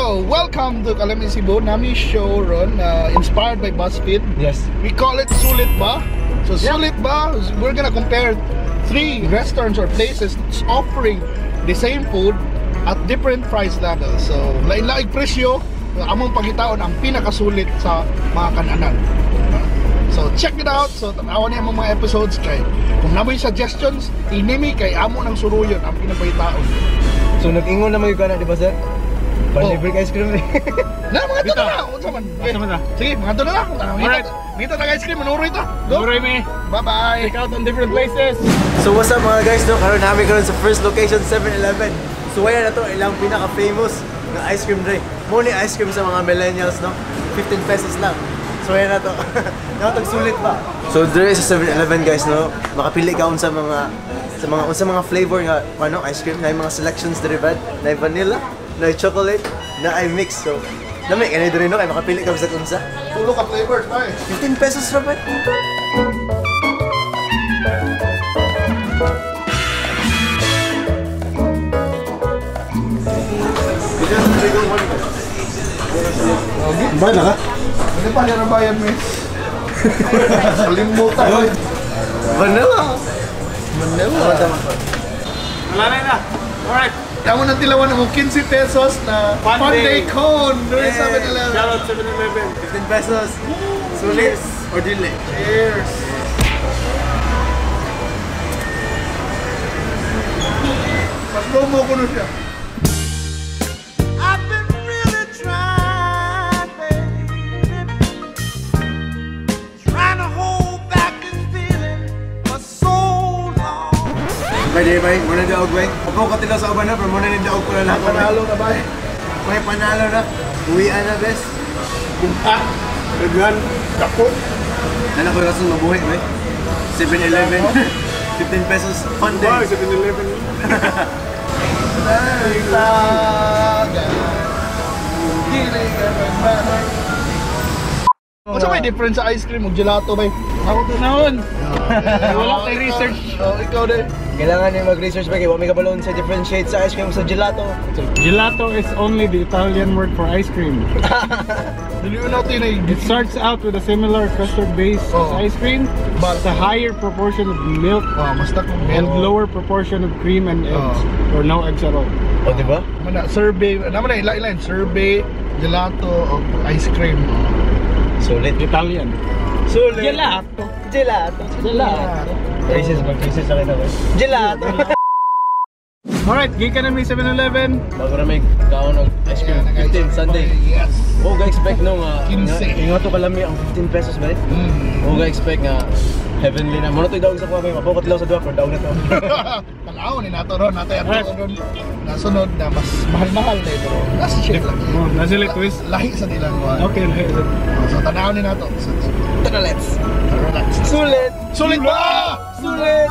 So, welcome to Kalami Cebu. Nami show ron, inspired by BuzzFeed. Yes. We call it Sulit Ba. So, Sulit Ba, we're gonna compare three restaurants or places that's offering the same food at different price levels. So, lain-laing presyo, among pagitaon ang pinakasulit sa mga kananan. So, check it out. So, tanawan niya among mga episodes kay kung namoy suggestions, inimi kay amo ng suruyon ang pinapagitaon. So nag-ingon na mga kana, di ba, sir? Panlibre ice cream eh. Na, mga to na. Unsa man? Unsa man ta? Sige, mga to na lang. Alright. Ngita na ice cream, manuroy ta. Go. Nuroy me. Bye-bye. Check out on different places. So what's up, mga guys, no? Karon namin karon sa first location, 7-Eleven. So wala na to ilang pinaka-famous nga ice cream dre. Mo ni ice cream sa mga millennials, no? 15 pesos lang. So wala na to. Nakatag sulit pa. So dre sa 7-Eleven, guys, no? Makapili ka unsa mga sa mga unsa mga flavor nga ano ice cream na mga selections dre ba? Na vanilla, na chocolate, na I mix. So lami kani dre, no, kay makapili ka bisag unsa. Tulo ka flavors, bye. 15 pesos ra ba? Bayad na ka? Hindi pa niya bayad, miss. Kalimutan. Vanilla. Vanilla. Wala na na. Alright. Tama ng tilawan mo 15 pesos na Fun Fun Day. Day Cone during 7-Eleven. Shout out 7-Eleven. 15 pesos. Sulit or dili? Cheers! Mas promo ko na siya. I've been really trying, baby, trying to hold back this feeling for so long. Bay, day, bay. Muna daog, bay. Ako katilaw sa uban na, pero muna ni daog ko na lang. Panalo na ba? May panalo na. Uwian na, bes. Bumpa! Daghan. Dako! Nana ko rason mabuhi, bay. 7-Eleven. 15 pesos. Fun day. Wow, 7-Eleven. Unsa may difference sa ice cream ug gelato bay? Ako tanawon. Wala kay research. Oh, ikaw din. Kailangan niyo mag-research ba kay wa may kabalon sa differentiate sa ice cream sa gelato. Gelato is only the Italian word for ice cream. Dili natin ay It starts out with a similar custard base Oh. as ice cream, but a higher proportion of milk Oh, mas dako and lower proportion of cream and eggs, or no eggs at all. O, di ba? Mana survey, naman na ila-ila survey, gelato o ice cream. Sulit. Italian. Sulit. Gelato. Gelato. Gelato. Racist, mag-racist sa kita ba? Gelato. Alright, gikan na mi 7-Eleven. Bago na may kaon og ice cream, 15 Sunday. Yes. O ga expect no nga 15. Nga to kalami ang 15 pesos ba? O ga expect nga heavenly na. Mo na to daog sa kuha bay, mapukot lang sa duha pero daog na to. Tanaw ni nato ron, natay ato ron. Nasunod na mas mahal-mahal na pero nasa shit lang. Oh, nasa sila twist. Lahi sa nilang kuha. Okay, lahi. So tanaw ni nato. So, Tara, let's. tara, let's. Sulit. Sulit ba? Sulit.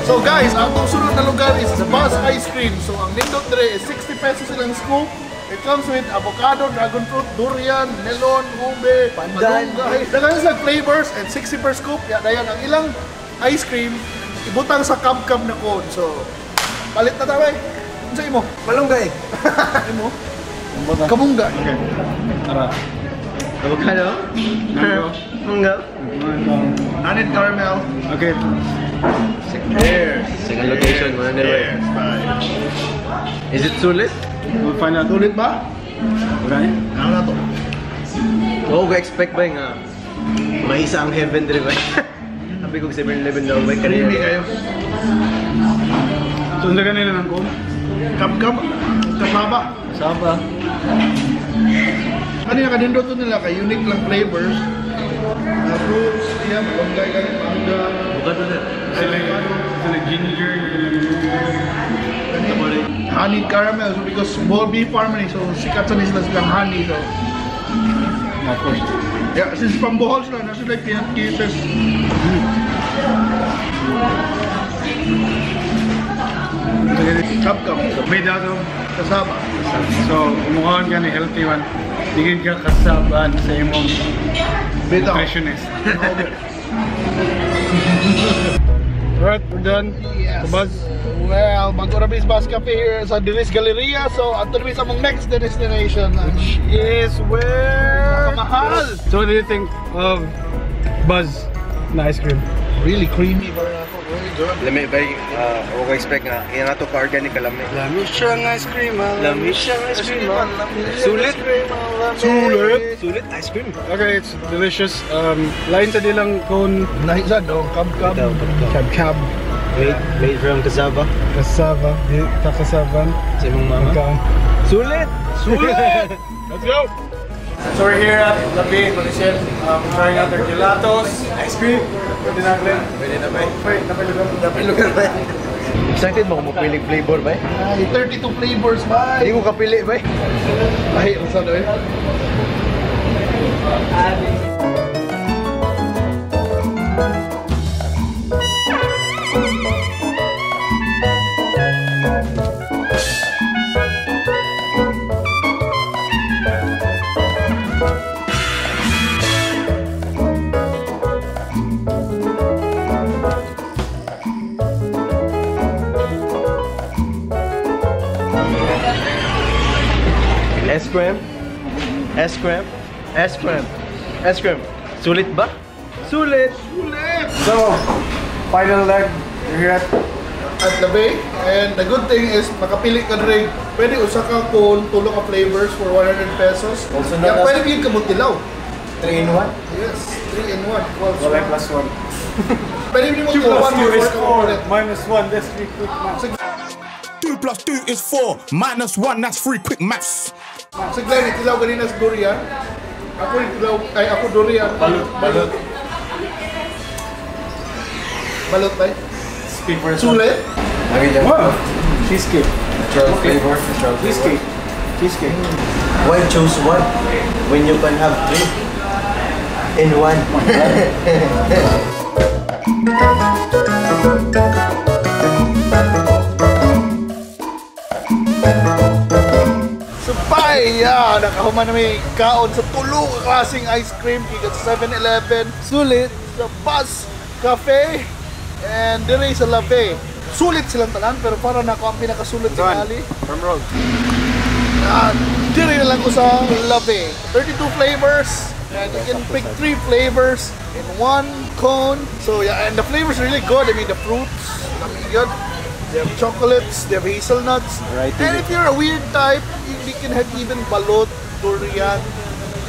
So guys, ang atong sunod na lugar is the Buzz Ice Cream. So ang nindot dire is 60 pesos ilang scoop. It comes with avocado, dragon fruit, durian, melon, ube, Pandan. malunggay. Daghan sila flavors and 60 per scoop. Ya dayon ang ilang ice cream ibutang sa kam-kam na cone. So palit na ta bay. Unsa imo? Malunggay. Imo? Kamunggay. Okay. Tara. Avocado. Mango. Mangga. Honey caramel. Okay. Cheers. Second location, muna na Cheers. Bye. Is it sulit? We'll find out. Sulit ba? Wala niya? Ano na to? Oo, ga expect ba nga may isa ang heaven dire ba? Sabi ko 7-Eleven daw ba Creamy kanina. kayo. So, ang nila ng cone? Kam-kam. Kasaba. Saba. Kanina kanindot to nila kay unique lang flavors. Fruits, iya, malunggay ganit, mangga. Avocado na. Sila ginger. Honey caramel, so because Bohol Bee Farm ni, so sikat sa nila silang honey, so Yeah, of course. yeah, since from Bohol sila, nasa sila peanut kisses. Kabkab. Made out of Cassava. So, kumuhaan ka ni healthy one. Digin ka kasaban sa imong Bitaw. Nutritionist. Alright, we're done. Yes. Buzz. Well, bago ra Buzz Cafe here sa Diris Galleria. So, ato na sa among next destination. Which is where? Mahal! So, what do you think of Buzz na ice cream? Really creamy ba ako? Very good. Lami ba ako expect nga kaya nga to ka organic ka lami. Lami siyang ice cream. Lami siyang ice cream. Sulit. Sulit. Sulit ice cream. Okay, it's delicious. Lain sa dilang cone. Nice no? Kab-kab. Kab kab. Made from cassava. Cassava. Di kakasavan. Sa imong mama. Sulit. Sulit! Let's go! So we're here at La Bay, Malaysia. Trying out their gelatos. Ice cream. Pwede na, Glenn. Pwede na ba? Wait, napilugan. Napilugan ba? Excited mo kung mapilig flavor ba? Ay, 32 flavors ba? Hindi ko kapili ba? Ay, ang saan eh? Ice cream. Ice cream. Ice cream. Ice cream. Sulit ba? Sulit! Sulit! So, final leg. We're here at La Bay. And the good thing is, makapili ka rin. Pwede usa ka cone, tulo ka flavors for 100 pesos. Also Yeah, not pwede yun kamutilaw. 3 in 1? Yes, 3 in 1. Well, Wala plus 1. Pwede mo 2 tilawan plus 2 is before 4. Minus 1, that's 3 quick maths. 2 plus 2 is 4. Minus 1, that's 3 quick maths. Sa Glenn, itilaw ganina sa durian. Ako itilaw, ay ako durian. Balot. Balot. Balot ba? Speak for yourself. Sulit. Wow! Cheesecake. Natural flavor. Natural flavor. Cheesecake. Cheesecake. Why choose one when you can have 3 in 1? So, bye! Yeah, nakahuman na may kaon sa tulo ka klaseng ice cream gikan sa 7-Eleven. Sulit sa Buzz Cafe and dire sa La Bay. Sulit silang tanan pero para na ako ang pinakasulit sa Ali. From roll. Dire na lang ko sa La Bay. 32 flavors and you can pick 3 flavors in one cone. So yeah, and the flavors are really good. I mean, the fruits, good. They have chocolates, they have hazelnuts. Right. And if you're a weird type, you can have even balot, durian,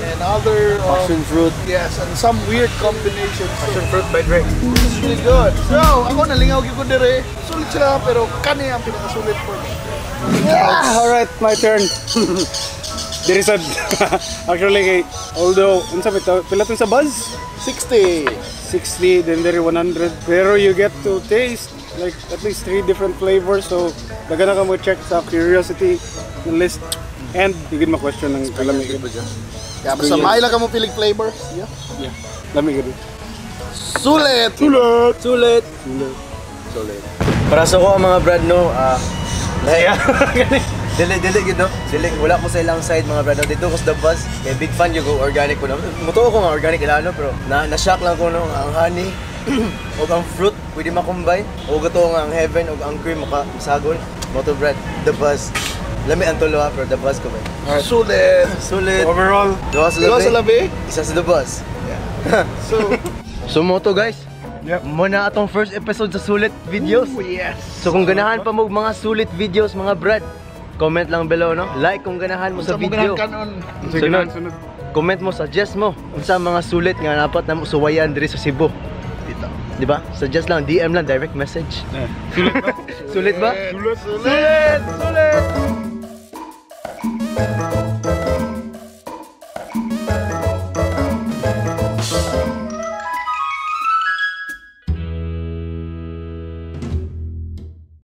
and other Passion fruit. Yes, and some weird combinations. Passion fruit by Drake. This is really good. So, ako nalingaw gyud ko dire. Sulit sila pero kani ang pinakasulit for me. Yeah, all right, my turn. There is a actually kay although unsa bitaw pila tong sa Buzz? 60. 60, then there 100. Pero you get to taste like at least 3 different flavors. So daghan na ka mo check sa curiosity list and you get ma question ng kalami. Yeah, basta may lang ka mo pilig flavors. Yeah. Yeah. Lami gud. Sulit. Sulit. Sulit. Sulit. Sulit. Para sa ko ang mga brad no, Dili dili gid no. Dili wala ko sa ilang side mga brad no. Dito ko sa The Buzz. Kay big fan yo go organic ko no. Mutuo ko nga organic ilano pero na shock lang ko no ang honey ug ang fruit pwede ma-combine ug ato nga ang heaven ug ang cream maka masagol. Moto brad, The Buzz. Lami ang tulo ha, pero The Buzz ko ba. Sulit. Sulit. Overall, Duha sa Duha sa labi. labi. Isa sa The Buzz. Yeah. So moto guys. Yep. Muna atong first episode sa Sulit videos. Ooh, yes. So kung ganahan pa mo mga Sulit videos mga brad, comment lang below no. Like kung ganahan mo sa video. Sige Sunod. sunod. Comment mo, suggest mo unsa mga sulit nga dapat namo suwayan diri sa Cebu. Dito. Di ba? Suggest lang, DM lang, direct message. Yeah. Sulit ba? Sulit ba? Sulit! Sulit! Sulit!